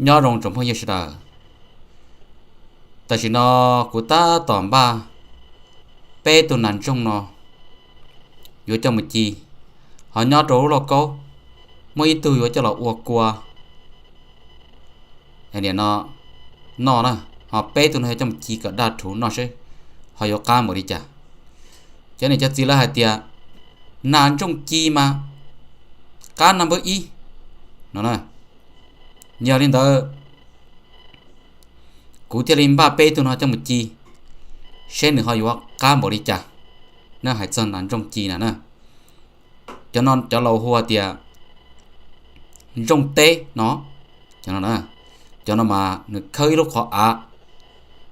Nyob zoo tsoom phooj ywg sawv daws, tam sim no kuv tab tom npaj peb tug nas ntsooj no yuav coj mus ci. Ho nyob rau lub lauj kaub muaj ib tug yuav coj los ua kua, niam no noj na, ho peb tug no yuav coj mus ci kom daj rhuv noj seb ho yuav qab npaum li cas. Cov niam cov txiv lawv hais tias nas ntsooj ci mas qab naj npawb ib no na. Yog li ntawd kuv thiaj li npaj peb tug no coj mus ci seb nws ho yuav qab npaum li cas. Nws hais txog nas ntsooj ci na na, cov no cov laus hu tias ntsooj teb no. Cov no, cov no mas nws khawb ib lub qhov av,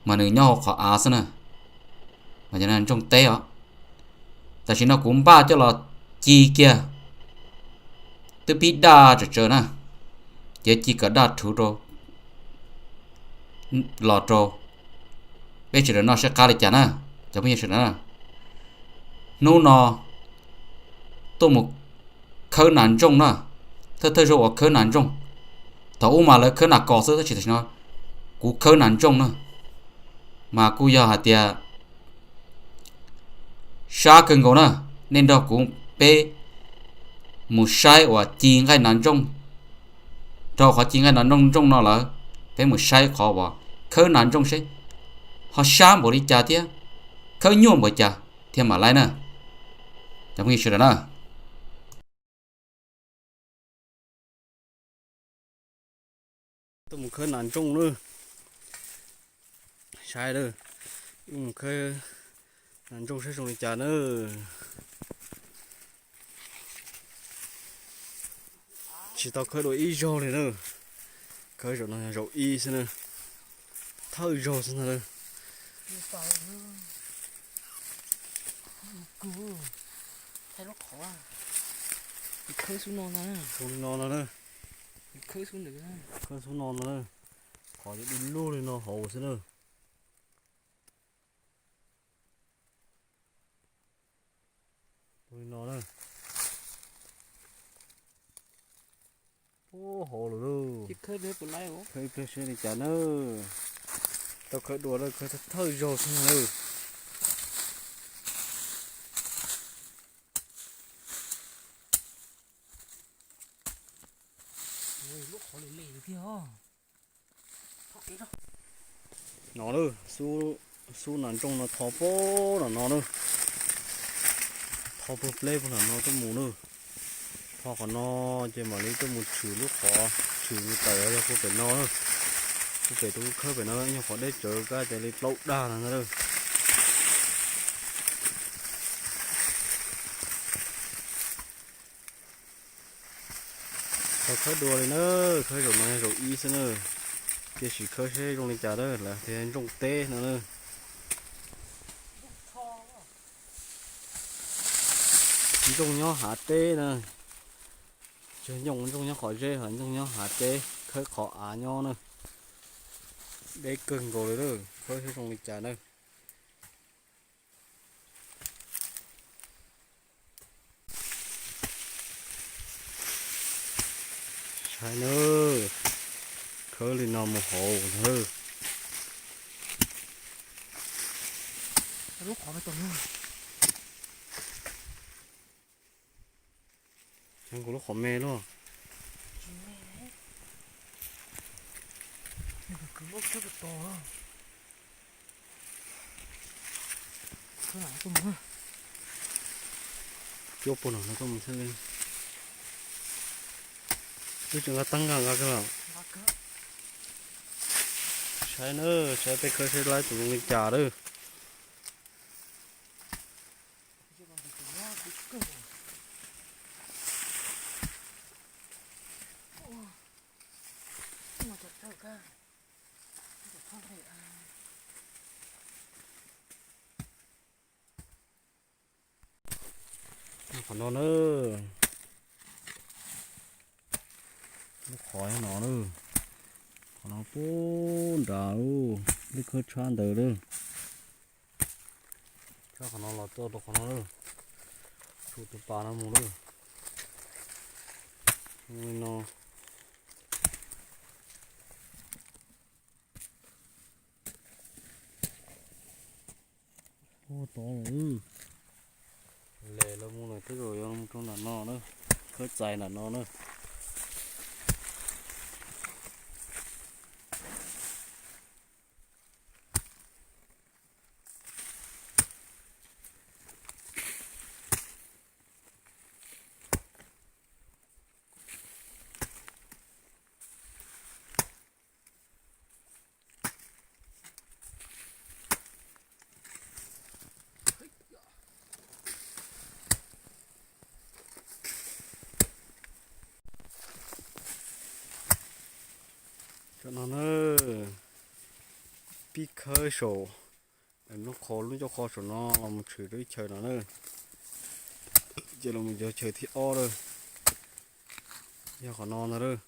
mas nws nyob hauv qhov av xwb na, mas cov no ntsooj teb os. Tam sim no kuv npaj coj los ci kiag, twb pib daj tsawv tsawv na, ces ci kom daj rhuv rau los rau peb sawv daws noj seb qab li cas na. Cov phooj ywg sawv daws, hnub no tuaj mus khawb nas ntsooj na, thawj thawj zaug uas khawb nas ntsooj. Thaum ub mas lawv khawb nas kos xwb, tab sis tam sim no kuv khawb nas ntsooj na, mas kuj yog hais tias sab kawg nkaus na. Nej nrog kuv peb mus saib uas ci nqaij nas ntsooj, rau qhov ci nqaij nas ntsooj ntsooj no lawm, peb mus saib qhov uas khawb nas ntsooj seb ho sab npaum li cas thiab khawb nyuaj npaum cas thiab mam laib na. Cov phooj ywg sawv daws na, tuaj mus khawb nas ntsooj na, saib, mus khawb nas ntsooj saib zoo li cas na. Tsis tau khawb dua ib zaug li na, khawb zaum no yog zaum ib xwb na, thawj zaug xwb ntag na. Khawb xub no ntag na, khawb xub no ntag na, qhov du lug li no hauv xwb na. Li no na, ub, hauv lawm lauj. Khawb ib pliag seb li cas na, tau khawb dua lawm, khawb thawj zaug xwb na. No na, xub nas ntsooj no tho puag nram no na, tho puag pleb puag nram no tuaj mus na. Tho qhov no ces mam li tuaj mus tshwm lub qhov, tshwm mus tawm yog puag pem no na. Puag pem tus khawb pem no yog qhov deb tsawv kab ces li plaub dag no ntag na. Tau khawb dua li na, khawb zaum no yog zaum ib xwb na, tiam sis khawb seb zoo li cas na, lawv tias ntsooj teb no na. Ntsooj nyob hav teb na, tsis ntsooj, ntsooj nyob qhov zeb, ho ntsooj nyob hav teb, khawb qhov av nyob na. Deb kawg nkaus li na, khawb seb zoo li cas na. Saib na, khawb li no mus hauv na. Lub qhov me, lub qhov me luaj. Cuab puag no no tuaj mus thiaj li, twb tseem nqa teeb nqa nqa kawg los. Saib na, saib peb khawb seb laib tus zoo li cas lawm. Qhov no na, lub qhov no na, qhov no puag nrad, lub khawb tshab ntawd lawm. Tshab qhov no los txog rau qhov no lawm, tshum tus pas no mus lawm. Li no. Ua tod lawm. Les los mus lawm, tej zaum yuav mus rau nram no na, khawb txais nram no na. Cov no na, pib khawb saum nplooj qhov, lub ncauj qhov saum no los mus tshwm rau ib chaw no na. Ces los mus yog chaw thib ob lawm, yog qhov no ntag lawm,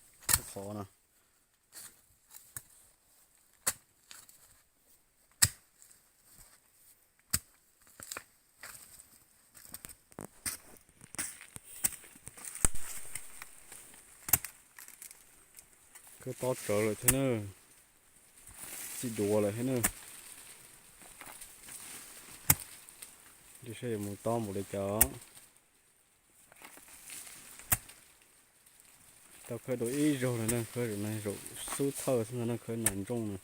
qhov no. Khawb tob tsawv lawm thiab na, txij duav lawm thiab na. Saib yuav mus tob npaum li cas. Tau khawb dua ib zaug lawm na, khawb zaum no zaum xub thawj xwb ntag na, khawb nas ntsooj na.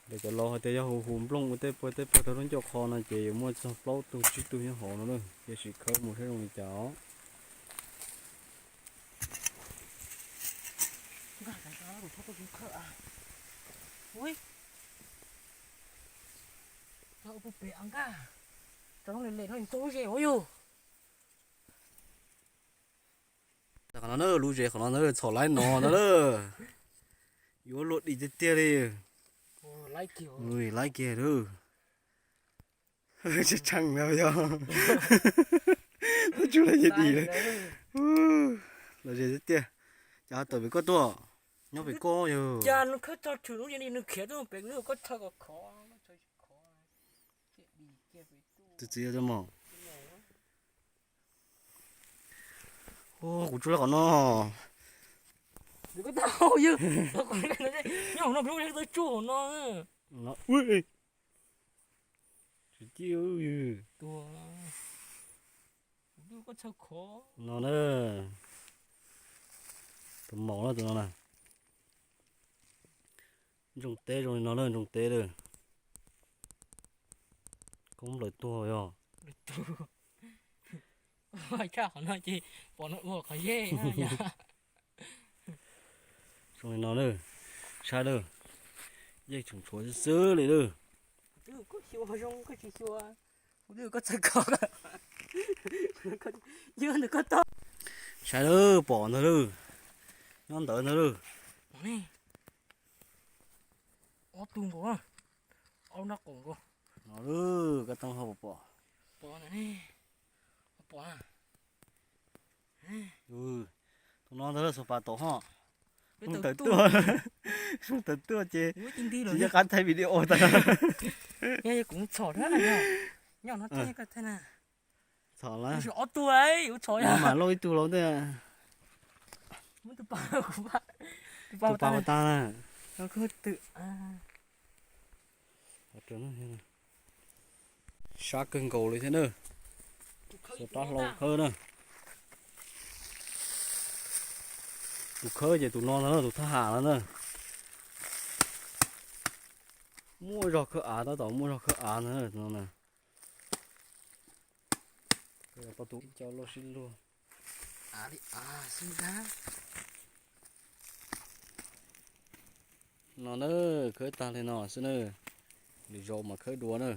Ces cov laus hais tias yog hu hu nplooj ua tej puag tej puag rau lub ncauj qhov no ces yuav muaj txog plaub tug tsib tug nyob hauv no na, ces sim khawb mus saib zoo li cas os. Qhov no na, lub zes qhov no na, txhom laib no na lawm. Yuav luaj dim tiag tiag li. Laib kiag lawm. Tsis tsheej no yog, tsis laib dim li. Lom zem tiag tiag. Cas tawm pem koj tuaj, nyob pem koj yog. Cas nws khawb tag tshwm lub zes li nws khiav tuaj pem nws, koj tshawb kom khov. Tus txiv yog tus mos. Kuv tsuj lawv qhov no. Nyob hauv no, tsuj hauv no. Tsis ci no na. Tus maum na tus no na. Ntsoog teb zoo li no na, ntsoog teb lawm. Koob nplawm tuag yog. Qhov no ces pom no ua qhov yej. Zoo li no na, saib lawm, yeej tseem tshuav xwb xwb li lawm. Saib lawm, pom ntag lawm, nyob ntawd ntag lawm. Ob tug nkaus, ob nrab qaum nkaus. No lawm, koj tau ho pom. Pom ntag ne, pom. Tus no ntag lawm, xav pas tom ho. Tawm tuaj, tawm tuaj ces tsis nco qab thaij video tas. Kuv txhom thiab, nyob no thaij na. Txhom lawm, ob tug, kuv txhom mas lauj ib tug lauj ntej. Tus pas ua tag na. Sab kawg nkaus li thiab na. Xov rab hlau khawb na. Tus khawb ces tus no ntag, tus thab ham no na. Muaj zog khawb av, tab tom muaj zog khawb av ntag no na. Pab tus coj luaj sib luag. No na, khawb tag li no xwb na. Lwm zaus mas khawb dua na.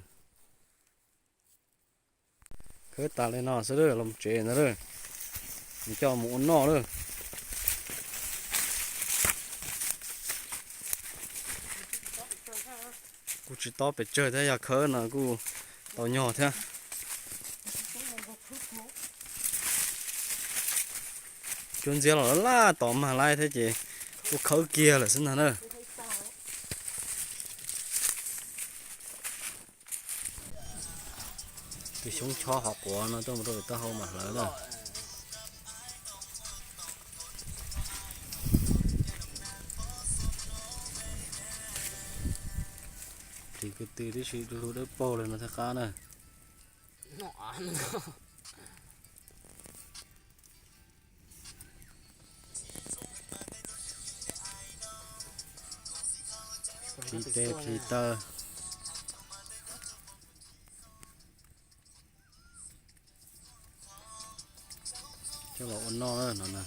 Khawb tag li no xwb, los tsev ntag, nws coj mus ua noj lawm. Kuj tsis tob pes tsawg thiab, yog khawb no kuj tau nyog thiab. Cuab ntxiab los laj tos mag laib thiab ces kuj khawb kiag lawm xwb ntag na. Tus xyoob chob hov quav no tuaj mus rau pem taub hau mam hlawv na. Tis kwv tw tib si du lug dawb paug li no thiaj qab na. Plhis tes plhis taw. Coj los ua noj no na.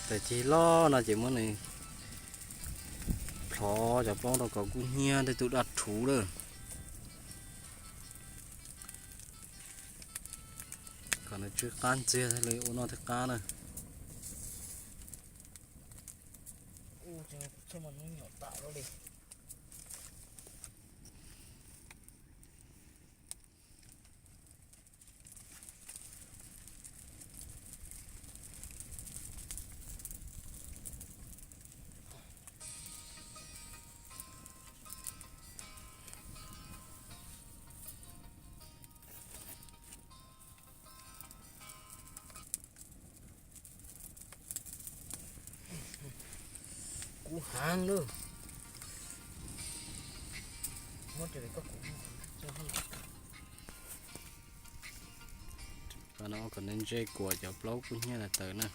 Tes cig loj no ces muab nws plhov cov plaub rau kom kub hnyiab tej tug daj rhuv lawm. Kom nws tsw qab ntxiag thiaj li ua noj thiaj qab na. Kub heev lawm. Muab rau koj kuv. Kom nws ntse kuam cov plaub kub hnyiab tawm na.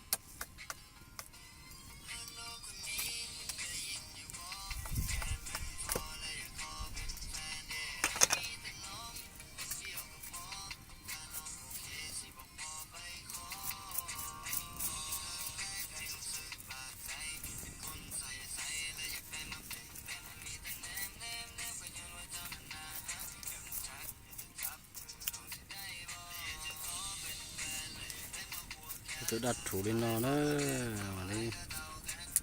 Tus daj rhuv li no na, mam li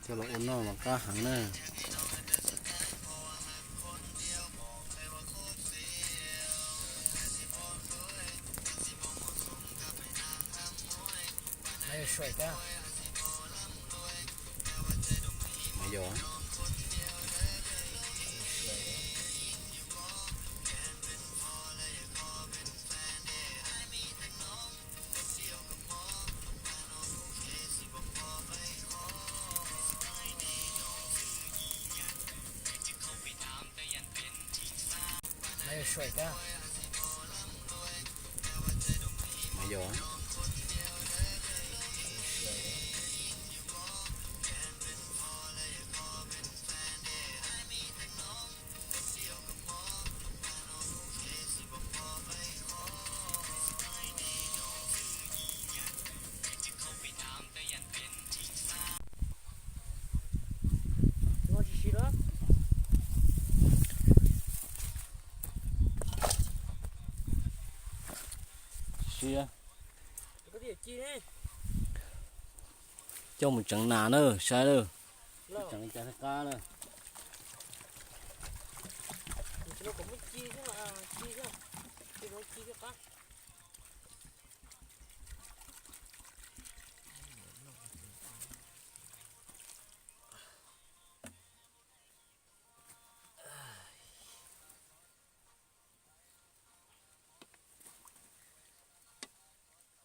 coj los ua noj mas qab heev na. Coj mus tseev nas na, saib na. Tseev li cas thiaj qab na.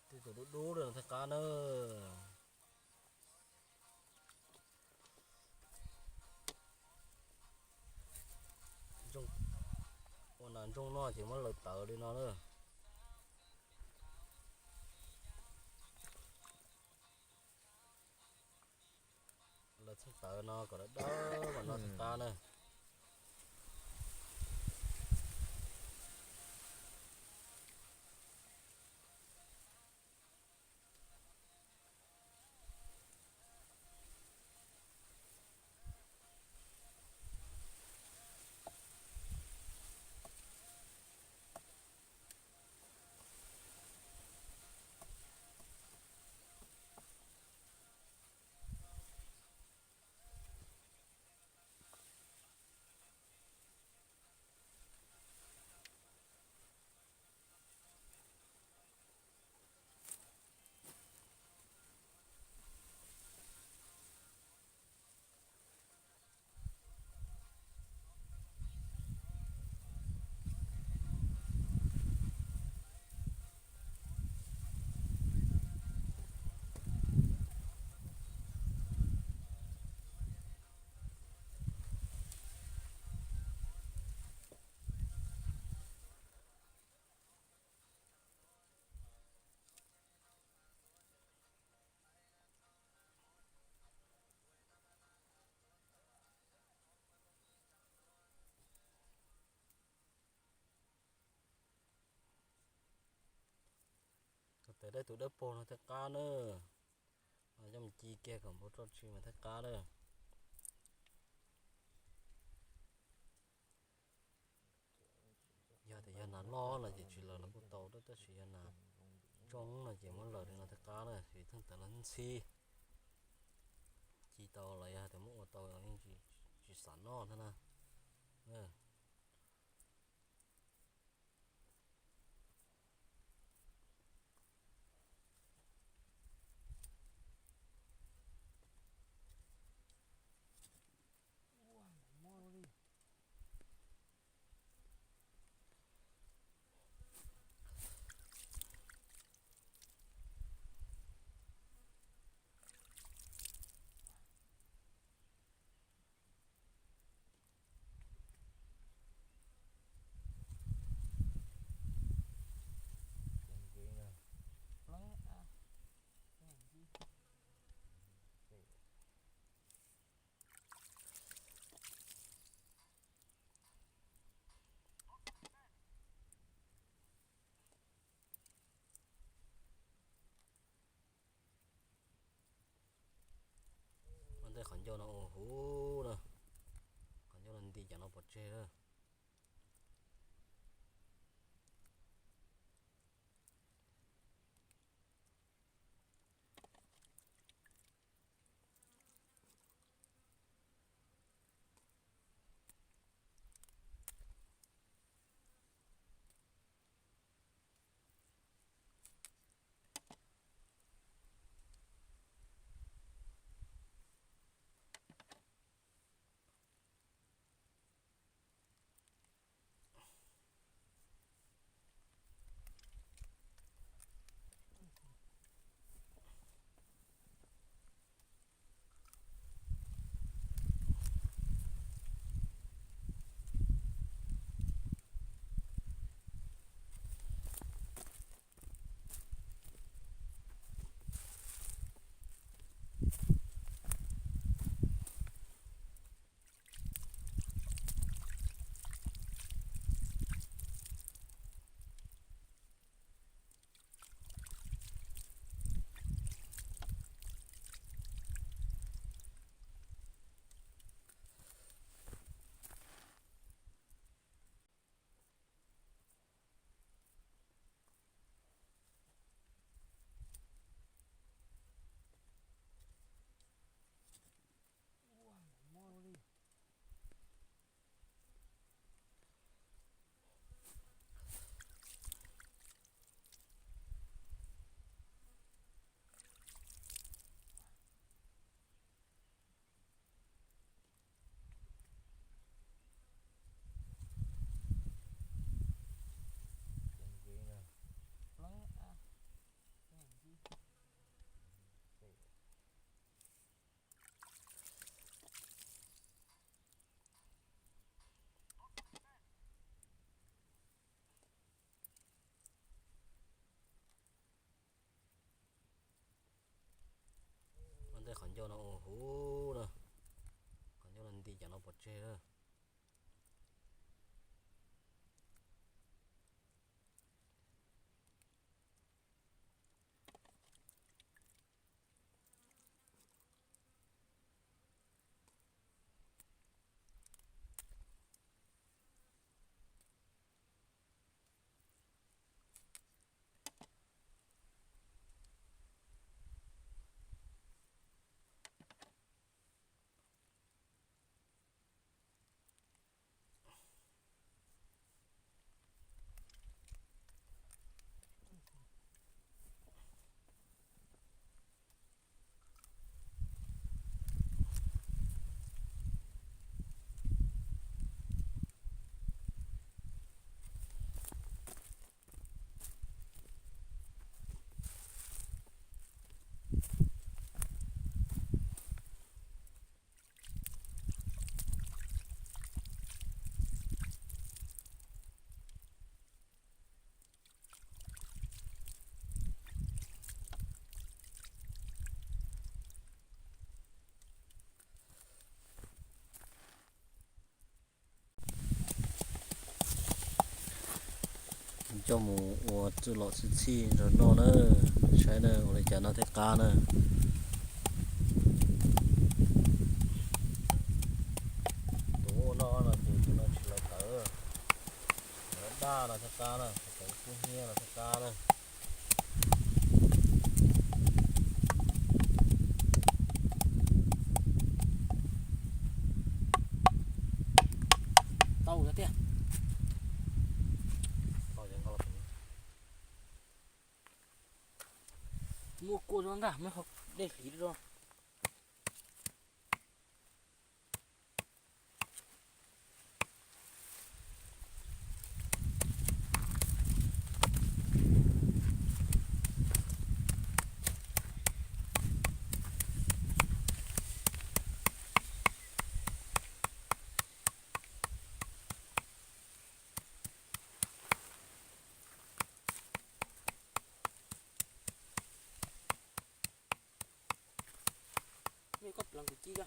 Tej tus dub dub no thiaj qab na. Ua nas ntsooj noj ces muab laws tawv li no na. Laws txheej tawv no kom dawb dawb mas noj thiaj qab na. dawb tus dawb paug no thiaj qab na. Coj mus ci kiag kom npau roj tsi mas thiaj qab na. Yog tias yog nas loj no ces tsis lawm los kuj tau, tab sis yog nas tsoob no ces muab lawm li no thiaj qab na, vim thaj tawv los ntxhib. Ci tau los yog tias muab ua tau yeej tsis xam noj thiab na. Ua ntej qhov ncauj no ua huv na, qhov ncauj no nti cas no pov tseg na. Ua ntej qhov ncauj no ua huv na, qhov ncauj no nti cas no pov tseg na. Coj mus ua txuj lom txhij txhij rau noj na, saib na ua li cas no thiaj qab na. Tus ua noj no ces tus no tsis lawv tawv, lawv daj no thiaj qab na, tawv kub hnyiab no thiaj qab na. Tau tiag. Muab kua rau ntag, muab dej hliv rau. Mej koj pleev kuv ci a.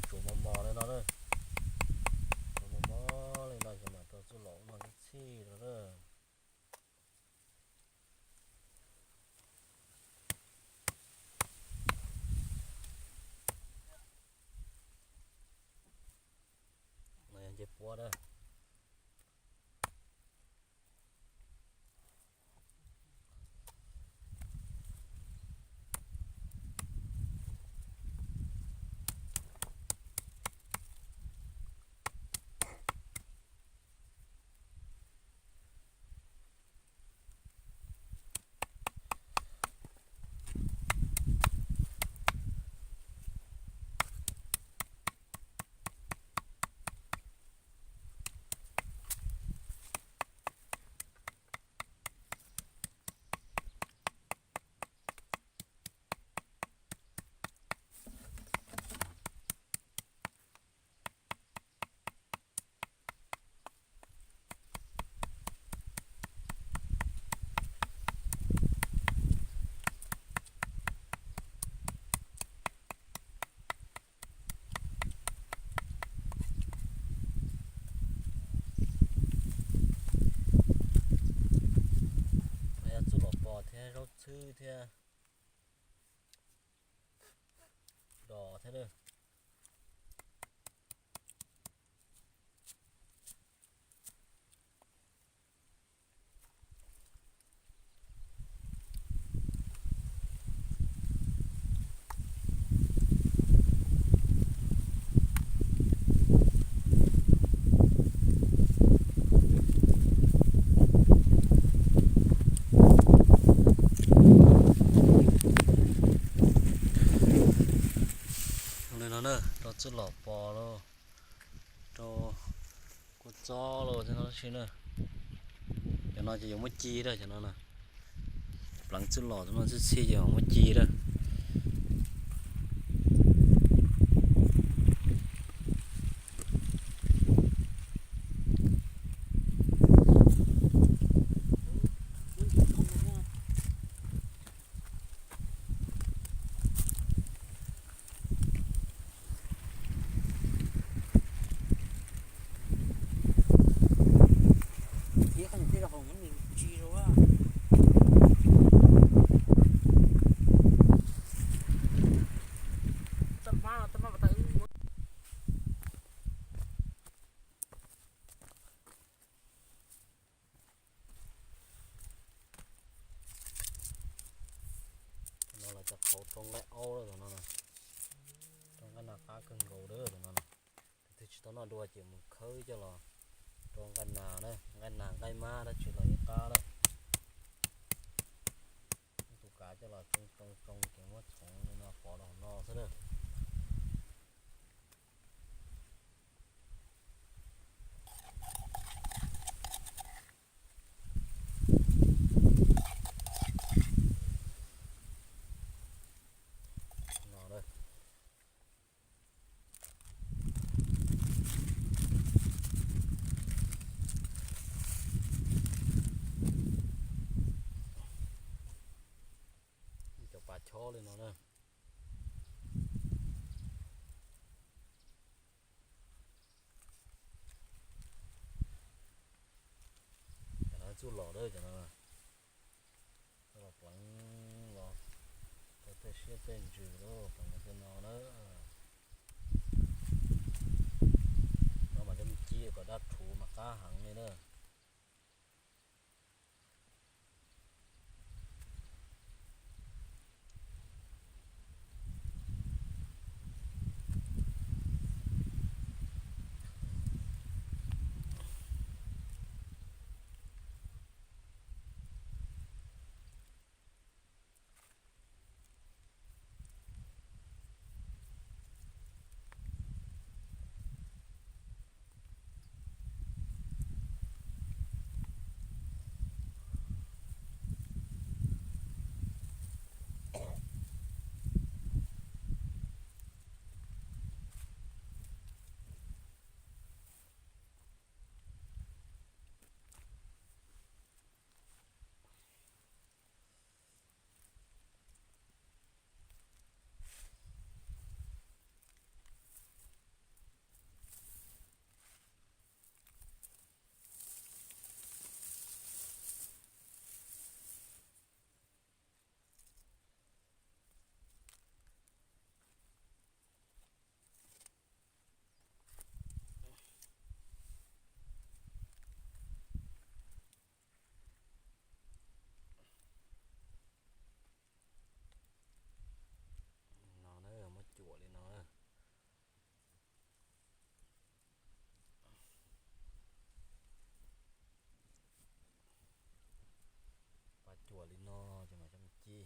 Tsuav mos mos li no, tsuav mos mos li no ces mam rau txuj lom no txhij rau na. Nce puab na. Txuj lom pos thiab zaub txhwb thiab dos thiab. Li no na, rau txuj lom pos lauj, rau kua txob lauj, no si na. Cov no ces yuav muab ci lawm, cov no na. Pleev txuj lom no txhij txhij ces muab ci lawm. No los cov qhauv rau nqaij aub lawm no na. Rau nqaij nas qab kawg nkaus lawm no na. Tus twg tsis tau noj dua ces mus khawb coj los rau nqaij nas na, nqaij nas nqaij mab dab tsi los yeej qab lawm. Muab tus kav coj los tsoo tsoo tsoo ces muab txhoov li no pov rau hauv no xwb na. Li no na. Cov no txuj lom lawm, cov no txuj los pleev los rau tej siab tej ntsws lawm, pleev los tej no na. No mas coj mus ci kom daj rhuv mas qab heev li na. No na, muab cuam li no na. Pab cuam li no ces mam coj mus ci.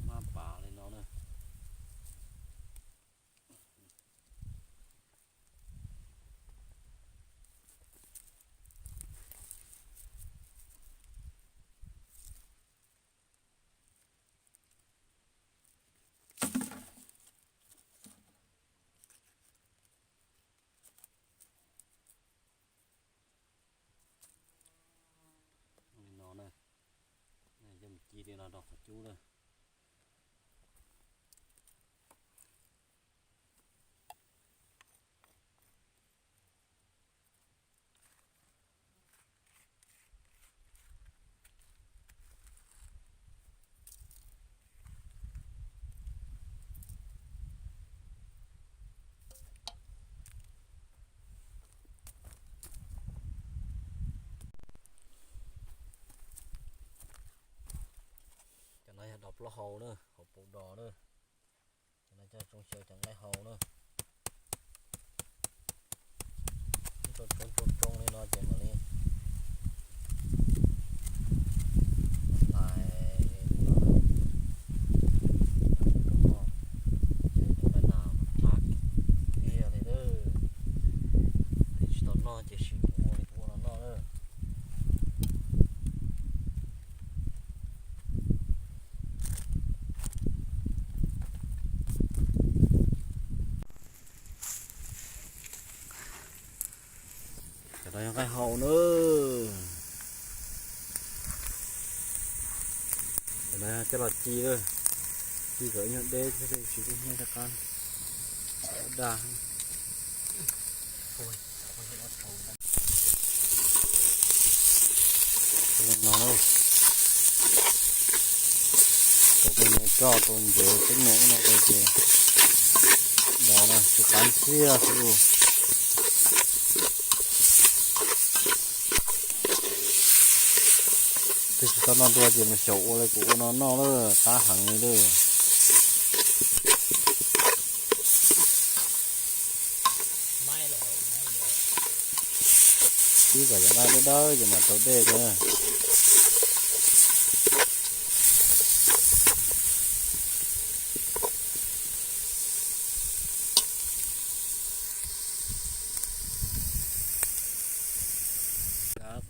Maj pam li no na. Li no na, coj mus ci li no rau qhov cub na. Cov no yog dos plaub hau na, hauv paus dos na. Cov no coj tsoo xyaw cov nqaij hau na. Tsoo tsoo tsoo tsoo li no ces mam li hlais li no. Ces cov nqaij nas mas qab tiag li na. Leej twg tsis tau noj ces sim ua li kuv ua no noj na. Cov no yog nqaij hau na. Cov no coj los ci lawm, ci kom ib nyuag deb thiab, tsis ib nyuag rov qab dag. Li no na, rau tus nyiam roj tus ntsev teeb meem no ces dos na tsis qab ntxiag xwb. Twb tsis tau noj dua ces mus xyaum ua li kuv ua no noj na, qab heev li lawm. Pib kom cov nqaij dawb dawb ces mam rau dej rau.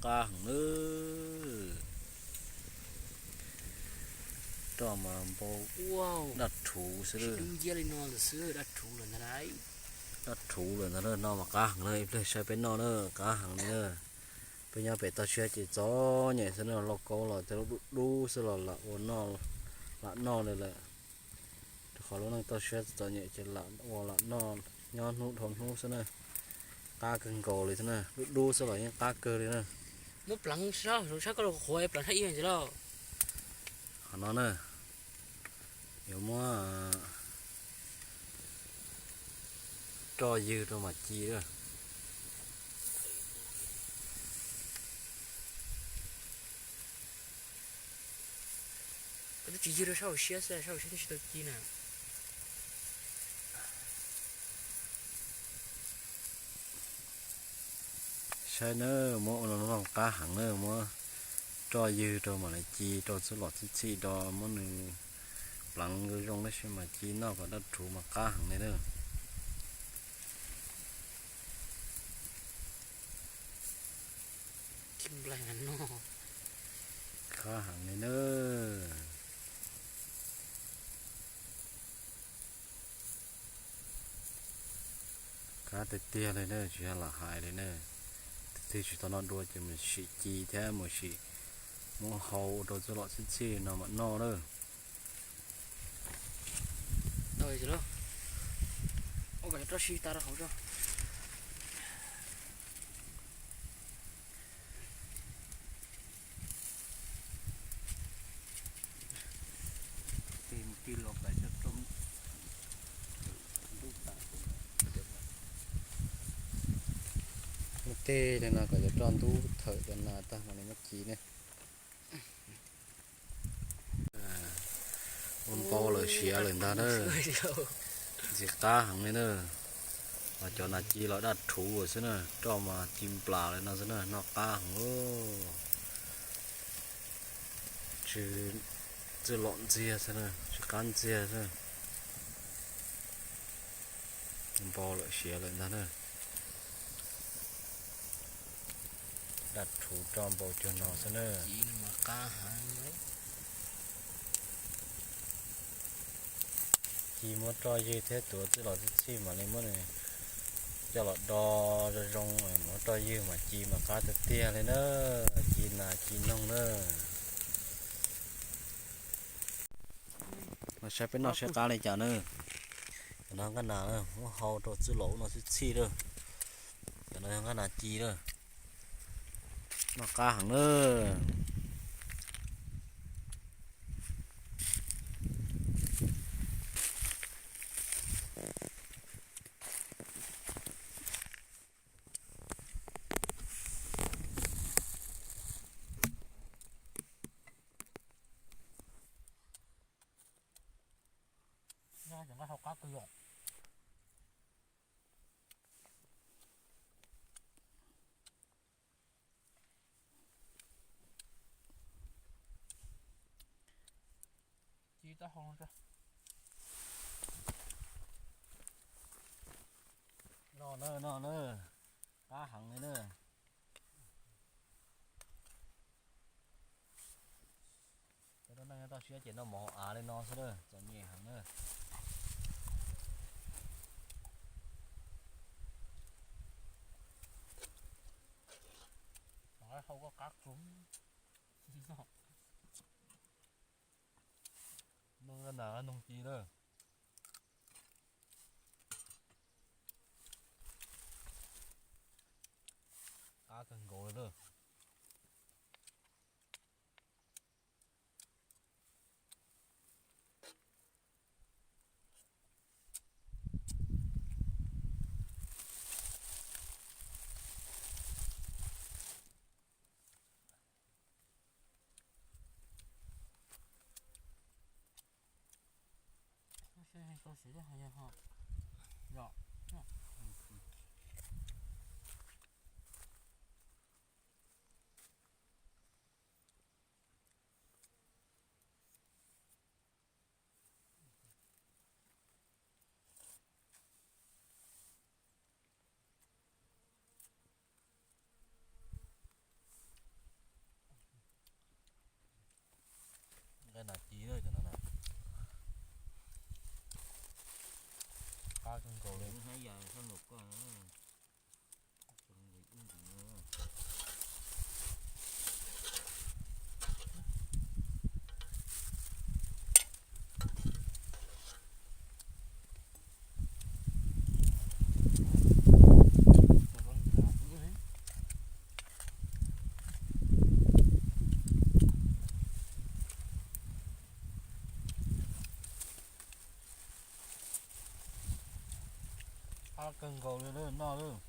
Qab heev na. Roj mas npau daj rhuv xwb. Daj rhuv lawm ntag. Daj rhuv lawm ntag, no mas qab heev na, ib pliag saib peb noj na, qab heev li na. Peb nyob pem toj siab ces txom nyem xwb na, lauj kaub los tej lub dub dub xwb los lam ua noj, lam noj li lawm. Rau qhov lub neej toj siab txom nyem ces lam ua lam noj, nyob hnub dhau hnub xwb na. Qab kawg nkaus li xwb na, dub dub xwb los yeej qab kawg li na. Muab pleev sab hauv sab koj los qhuav pleev sab ib ntsis lauj. Qhov no na, yuav muab roj ywg rau mam ci lawm. Koj twb tsis ywg rau sab hauv siab xwb, sab hauv siab twb tsis tau ci na. Saib na, muab ua no qab heev na, muab roj ywg rau mam li ci rau txuj lom txhij txhij rau, muab nws pleev zoo zoo tab sis mas ci noj kom daj rhuv mas qab heev li na. Qab heev li na. Qab tiag tiag li na, tsis yog lam hais li na. Tus twg tsis tau noj dua ces mus sim ci thiab mus sim muab hau ua rau txuj lom txhij txhij no mam noj na. Tej li no kom cov roj ntub thawm cov nas tag mam li muab ci ne. Ua npau lawm siav lawm ntag na. Ntxim qab heev li na. Mas cov nas ci los daj rhuv xwb na, roj mas ci nplas li no xwb na, noj qab heev. Tsis, txwj lom ntxiag xwb na, tsis qab ntxiag xwb. Npau lawm siav lawm ntag na. Daj rhuv roj npau cuag no xwb na. Ci muab roj ywg thiab tuav txwj lom txhij txhij mam li muab nws coj los do zoo zoo, muab roj ywg mas ci mas qab tiag tiag li na. Ci nas ci noog na. Los saib peb noj saib qab li cas na. Cov no nqaij nas na, muab hau rau txwj lom ub no txhij txhij lawm. Cov no yog nqaij nas ci lawm. Noj qab heev na. Noj cov nqaij hau qab kawg yom. Ci taub hau no tso. No na, no na, qab heev li na. Cov neeg nyob toj siab ces noj mov hauv av li no xwb na, txom nyem heev na. Hau koj qab kawg. Noog na, noog ci lawm. Qab kawg nkaus li lawm. Kaus li hab yas sab nraum koj. Qab kawg nkaus li lawm, noj lawm.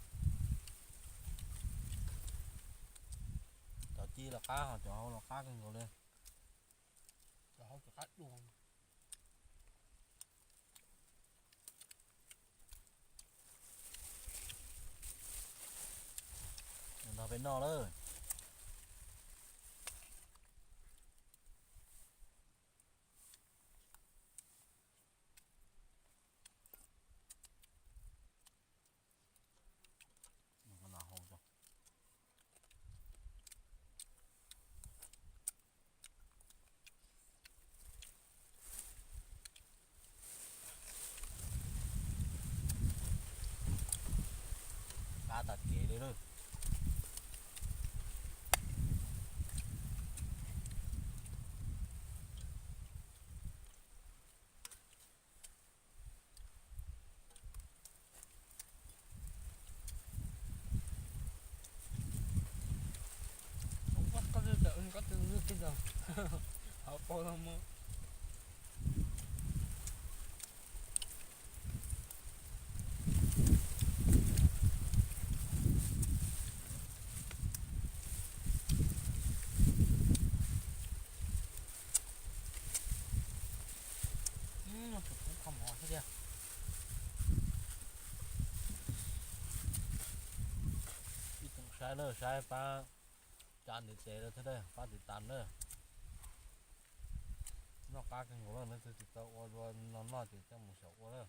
Cov ci los qab, ho cov hauv los qab kawg nkaus li. Cov hauv tsis qab dua. Nrog peb noj lawm. Qab tas kev li lawm. Hauv paus los mus. Kho mov thiab tiag. Ib tsoom saib lawm, saib pab tsa ntiv tes lawm thiab, pab tiv tas lawm. Noj qab kawg nkaus lawm, leej twg tsis tau ua dua no noj ces coj mus xyaum ua lawm.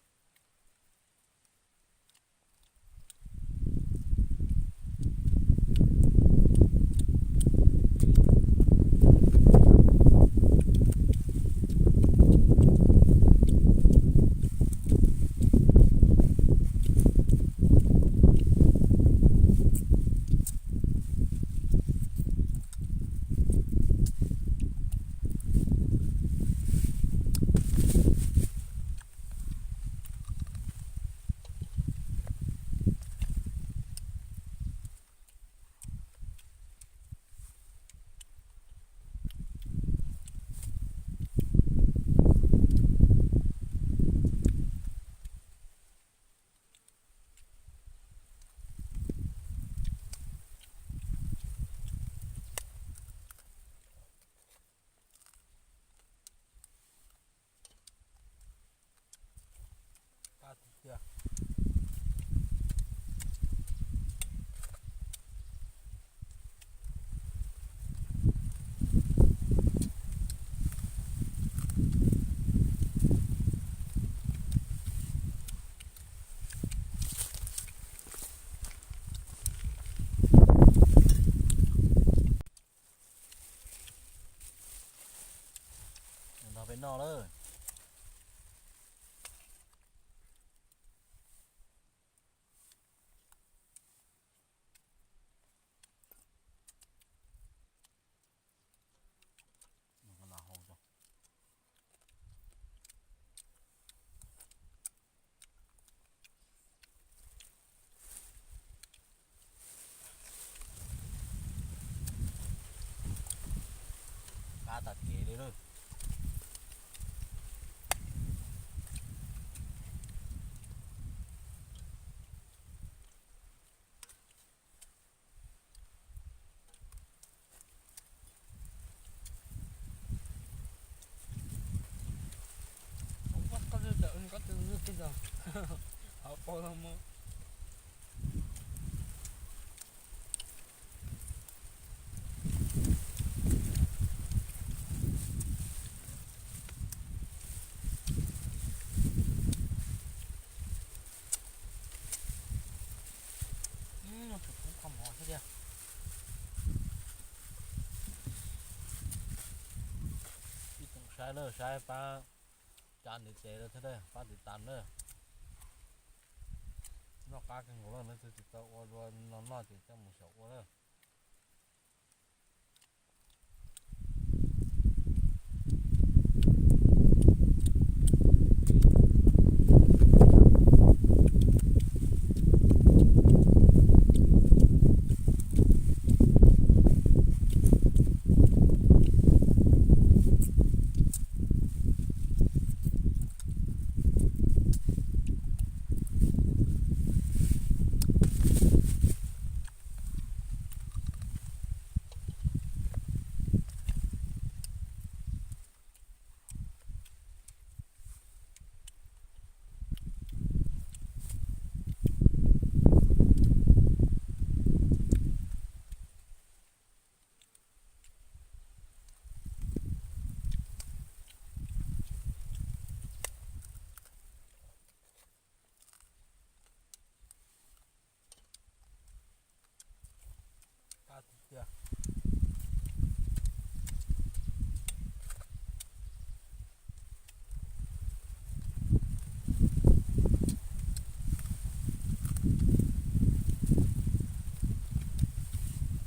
Nrog peb noj lawm. Qab tas kev li lawm. Koj twb, koj twb, hauv paus los mus. Kho mov thiab tiag. Ib tsoom saib lawm, saib pab tsa ntiv tes lawm thiab, pab tiv tas lawm. Noj qab kawg nkaus lawm, leej twg tsis tau ua dua no noj ces coj mus xyaum ua lawm.